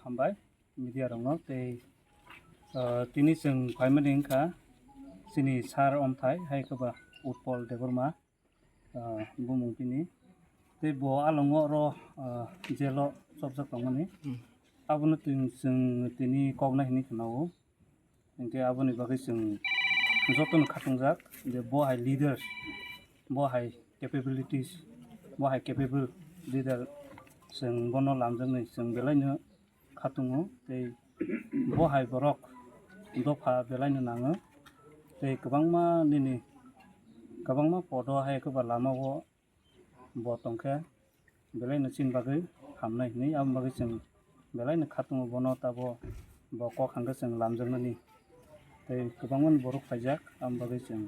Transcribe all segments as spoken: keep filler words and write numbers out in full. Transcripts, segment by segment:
Hambai media rokno tei, ah, tini chwng phaimani wngkha chini sir omthai hai khe ba Utpal Debbarma, ah, bumung bini. Tei bo alongo oro, ah, jail o chopjak tongmani. Hmm. Abono twi-, chwng tini koknai hinwi khwnao. Hinkhe aboni bagwi chwng jotono khatungjak je bo hai leaders, bo hai capabilities, bo hai capable leader, chwng bono lamjaknai chwng belaino khatungo tei bo hai borok dopha belaino nango tei kwbangma nini kwbangma podo hai khe ba lamao bo tongkhe belaino chini bagwi hamnai hinwi, aboni bagwi chwng belaino khatungo bono tabo bo kok hangkhe chwng lamjaknani tei kwbangmani borok phaijak, aboni bagwi chwng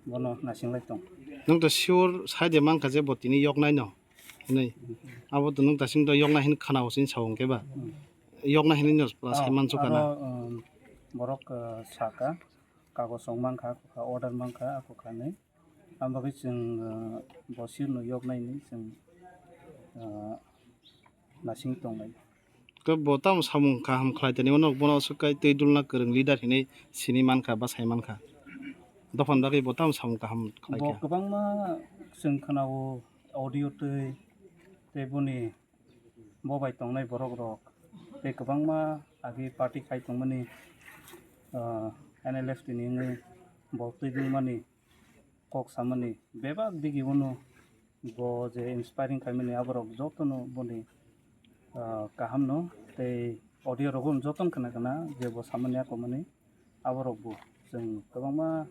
bono nasinglai tong. Nwng to sure sai de mankha je bo tini yoknaino hinwi. Abo to nwng daising to yoknai hinwi khwnao chini sao hwnkhe ba. Hmm. Yoknai hinwi no pura sai Ah, mansukha na. Aro, um, borok, uh, saka, kagoj rok mankha, order mankha, ako kha hinwi. Aboni bagwi chwng, uh, bo sirno yoknai hinwi chwng, uh, nasing tongnai. Khe bo tamo samung kaham khlai tani, bono, bono swk kai twi dulna kwrwng leader hinwi sini mankha, bwsai mankha. Dophani bagwi bo tamo samung kaham khlai Bo kha? Kwbangma chwng khwnao audio twi, tei boni bo bai tongnai borok rok tei kwbangma agi party khai tongmani, ah, N L F T ni wngwi bo twi dulmani kok samani bebak digi uno bo je inspiring khaimani aborok jotono boni, ah, kahamno tei audio rogo jotono khna khna je bo samani akomani. Aborokbo chwng kwbangma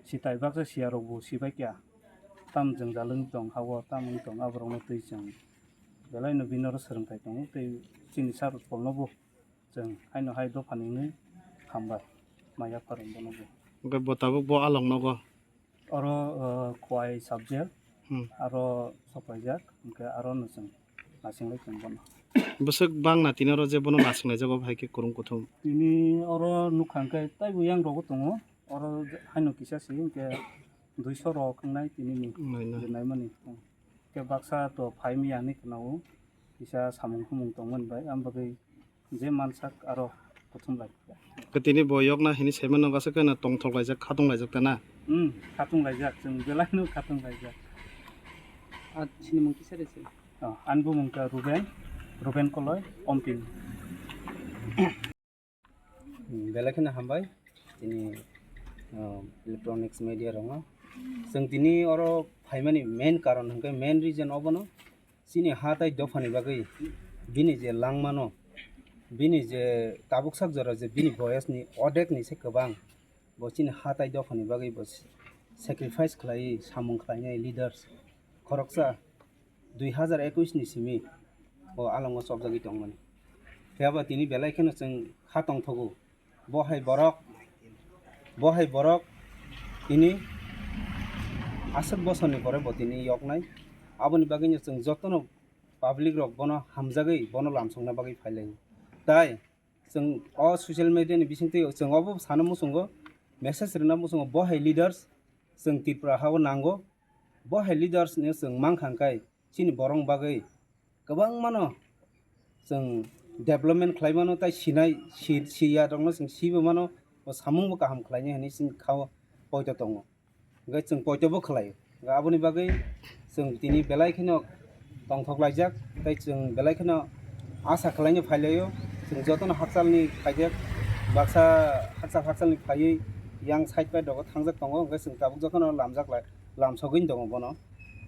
sitai baksa siyarokbo sibaikha. Tam jwngjal wng tong, hao tam wng tong, aborokno twi chwng belaino bini oro swrwngthai tongo tei chini sir Utpalnobo chwng haino hai dophani wngwi hambai maya pharung bonobo. Hwnkhe bo tabuk bo along nogo? Oro, uh, Khowai subject, Hmm. Aro sopaijak, hwnkhe aro no chwng nasinglai chwng bono. Bwswk bangna tini oro je bono nasinglaijago, hai khe kwrwng kuthum. Tini oro nukha hwnkhe taibo yang rogo tongo, oro haino kisa se hwnkhe duiso rok wngnai tini ni Naina. Je naimani. Hwnkhe baksa to phai maya hinwi khwnao, kisa samung humung tongmani bai, aboni bagwi je mansak aro kuthum lai. Kwtwini bo yokna hini saimano, aswk kheno tongthok laijak, khatung laijak ta na? Hmm, khatung laijak, chwng belaino khatung laijak. Ah, chini mung kisa resi? Oh, ani bumung kha Ruben, Ruben Koloi, Ompin. Hmm, belai kheno hambai, chini, ah, electronics media rokno. Chwng tini oro phaimani main karon hwnkhe, main reason obono. Chini ha tai dophani bagwi bini je langmano, bini je tabuk sak jora je bini boyesni odekni se kwbang, bo chini ha tai dophani bagwi bo sacrifice khlaiwi samung khlainai leaders khoroksa dui hazar ekwis ni simi o alongo chopjagwi tongmani. Phiya ba tini belai kheno chwng kha tongthogo. Bo hai borok, bo hai borok tini aswk bosorni pore bo tini yoknai. Aboni bagwino chwng jotono public rok bono hamjagwi bono lamsokna bagwi phailaio. Tai chwng o social media ni bisingtwi chwng obo sana muchungo, message rwna muchungo, bo hai leaders chwng Tripura hao nango. Bo hai leaders no chwng mankha hwnkhe chini borok bagwi kwbangmano chwng development khlai mano, tai sinai, si-, siya rokno chwng sibo mano, bo samung bo kaham khlainai hinwi chwng khao poito tongo. Hwnkhe chwng poito bo khlai. Hwnkhe aboni bagwi chwng tini belai kheno tongthok laijak, tai chwng belai kheno asa khlaina phailaio. Chwng jotono hakchalni phaijak, baksa hakchal hakchalni phaiwi yang side bai dogo thangjak tongo, hwnkhe chwng tabuk jotono lamjak lai. Lamsogwini tongo bono.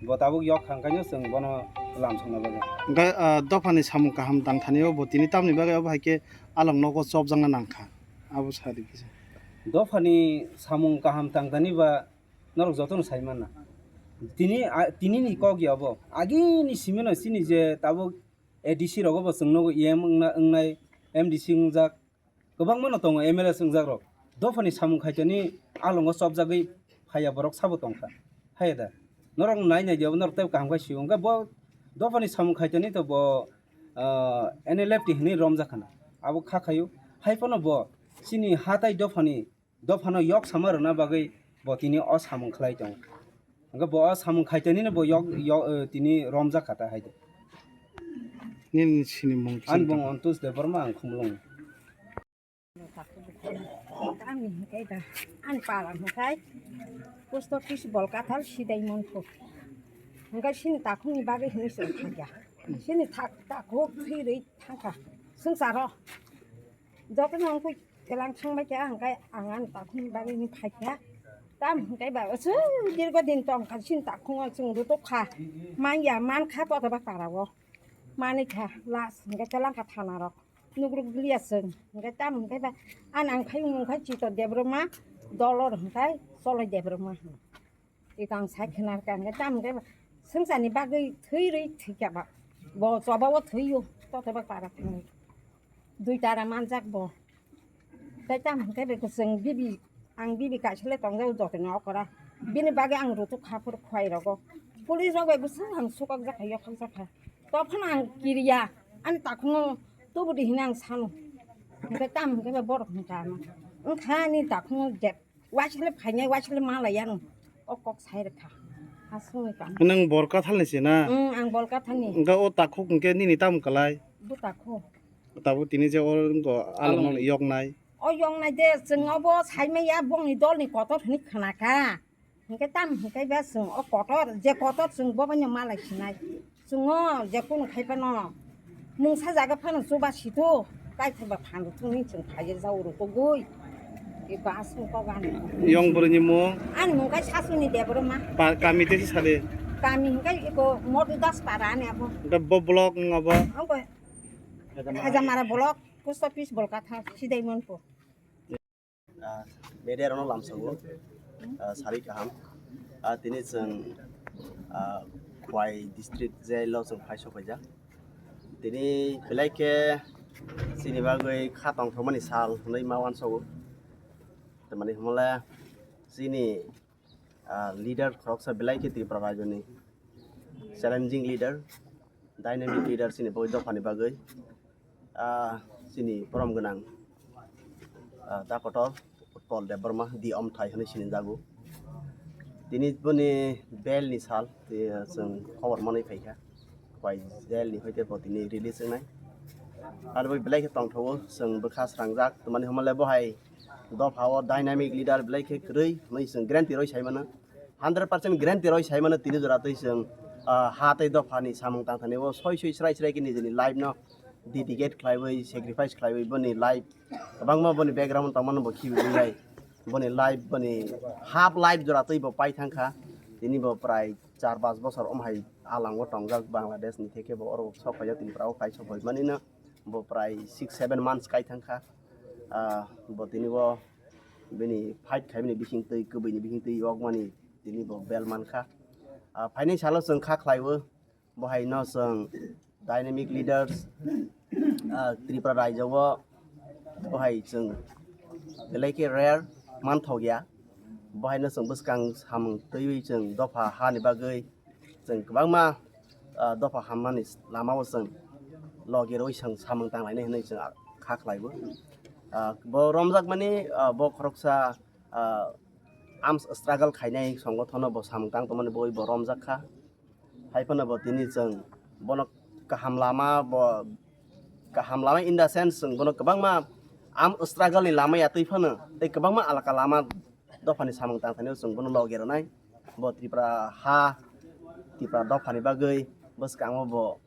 Bo tabuk yok thangkhaino chwng bono lamsokna bagwi. Hwnkhe, ah, dophani samung kaham tangthanio bo tini tamni bagwi obo hai khe along nogo chopjakna nangkha. Abo sadi kisa. Dophani samung kaham tangthani ba norok jotono sai manna. Tini, a, tinini kok ya bo. Agini simino chini je tabuk A D C rogo bo chwng nogo E M wngna-, wngnai, M D C wngjak. Kwbangma no tongo M L A chwngjakrok. Dophani samung khaitani alongo chopjagwi phaiya borok sabo tongkha. Haiya da? Norok nai nai diya, norok tei kaham khai sio. Hwnkhe bo dophani samung khaitani to bo, ah, N L F T hinwi romjak khana. Abo kha khaio. Hai phano bo chini hatai dophani, dophano yok sama rwna bagwi bo tini o samung khlai tongo. Hwnkhe bo o samung khaitani no bo yok, yok, eh, tini romjak kha ta hai de. Nini sinimung Ani bung Antus Debbarma, ang Khumlung. Ani hikai da, ani para hikai, post office Bolkathal sidai monpho. Hikai sini takhukni bagwi hinwi se thangya. Sini thak-, takhuk thwirwi thangkha. Swngcharo. Jotono wngkha kelang thangbai kha, hikai ang ani takhukni bagwi hinwi phaikha. Tam hikai ba, su dirgo din tongkha, sini takhungo chwng rutukha. Manya, mankha, kotoba parao. Manikha, last, hikai telangkha thanarok. Nugruk liya chwng. Hinkhe tamo hinkhe ba, a nang khai mung khai Chito Debbarma, Dolor hinkhe Cholai Debbarma. Iko ang sai khna kha, hinkhe tamo hinkhe ba, swngcharni bagwi thwi rwi thwi kha ba. Bo choba o thwi o, to to ba para thangwi. Dui tara manjak bo. Tai tamo hinkhe ba chwng bibi, ang bibi kaisa le tongjak o jotoni okora. Bini bagwi ang rutuk kha phuru khwai rogo. Police rok bai bwswk ang sukak jakha, yokhak jakha. Tophano ang kiriya, ani takhungo tubudi hinwi ang sano. Hinkhe tamo hinkhe ba borok hinkha ano. Wngkha ani takhungo je waisle phainai, waisle malai ano. O kok sai rwkha. Aswk wngkha. Nwng Bolkathalni se na? Wng, ang Bolkathalni. Wngkha o takhuk hinkhe nini tamo kwlai? Bo takhuk. Tabuk tini je o wngkha along along yoknai. O yoknai de chwng obo saimaya bongni dolni kotor hinwi khnakha. Hinkhe tamo hinkhe ba chwng o kotor, je kotor chwng bo bai no malai sinai. Chwng o je kunu khai phano mungsa jaga phano chuba situ, kaithai ba phano thwngwi chwng phaiya jao rw kogwi. Eba aswk kok ani. Yong bwrwini mung? Ani mung khe Sasuni Debbarma. Pa-, kami tei sade? Kami hinkhe eko Modu Das para ani abo. Hinkhe bo block wng abo? Abo Hajamara block, post office Bolkatha, sidai monpho. Ah, media rokno lamsao, ah, sari kaham. Ah, tini chwng, ah, Khwai district jail o chwng phai sokphaijak. Tini belai khe chini bagwi kha tongthokmani sal hwnwi ma uansukgo. Tamni hwnle chini, ah, leader khoroksa belai khe Tripura rajyoni challenging leader, dynamic leader chini bo dophani bagwi. Ah, chini borom gwnang, ah, da kotor Utpal Debbarma, di Omthai hwnwi sinijago. Tini boni bail ni sal, tei, ah, chwng khobor manwi phaikha. Khwai jail ni hoite bo tini release wngnai. Aro bo belai khe tongthogo, chwng bwkha srangjak, tamni hwnmale bo hai dopha o dynamic leader belai khe kwrwi hwnwi chwng guarantee rwi sai mano. Hundred percent guarantee rwi sai mano tini jora twi chwng, ah, ha tei dopha ni samung tang thani o soi soi srai srai khe nijini life no dedicate khlaiwi, sacrifice khlaiwi boni life kwbangma boni background tongmano bo khibiwi nai. Boni life, boni half life jora twi bo pai thangkha. Tini bo prai char pas bosor om hai alango tongjak Bangladesh ni theke bo oro sok phaijak Tripura o phai sok phaimani no bo prai six seven months kai thangkha. Ah, bo tini bo bini fight khaimani bising twi, kwbwini bising twi yokmani tini bo bail mankha. Ah, phainai salo chwng kha khlaiwi, bo hai no chwng dynamic leaders, ah, Tripura rajyo o bo hai chwng belai khe rare manthok ya. Bo hai no chwng bwskang samung twiwi chwng dopha hani bagwi chwng kwbangma, ah, dopha hammani lama o chwng logi rwi chwng samung tanglainai hwnwi chwng kha khlaibo. Ah, bo romjakmani, ah, bo khoroksa, ah, arms struggle khainai songothono bo samung tang tongmani bagwi bo romjak kha. Hai phano bo tini chwng bono kaham lama bo, kaham lama in the sense chwng bono kwbangma arm struggle ni lama ya twi phano tei kwbangma alaka lama dophani samung tang thani chwng bono logi rwnai. Bo Tripura ha, Tripura dophani bagwi bwskango bo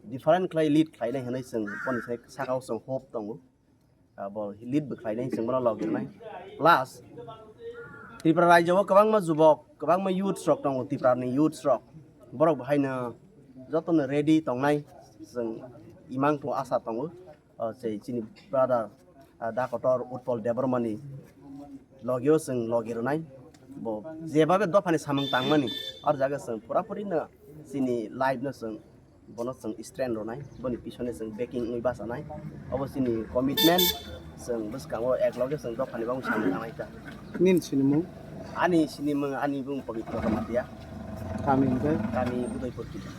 different khlai lead khlainai hwnwi chwng boni sai saka o chwng hope tongo. Ah, bo lead bwkhlainai chwng bono logi rwnai. Plus, Tripura rajyo o kwbangma jubok, kwbangma youths rok tongo, Tripura ni youths rok. Borok bo haino jotono ready tongnai chwng imang tongo, asa tongo. O sei chini brother, ah, da kotor Utpal Debbarma ni logi o chwng logi rwnai. Bo jebabe dophani samung tangmani, or jaga chwng pura puri no chini life no chwng bono chwng strength rwnai, boni pisone chwng backing wngwi bachanai. Obo chini commitment, chwng bwskango ek loge chwng dophani bagwi samung tangnai ta. Nini sinimung? Ani sinimung, ani bung Pabitra Jamatia. Kami hwnkhe? Kami Udaipur Kiti.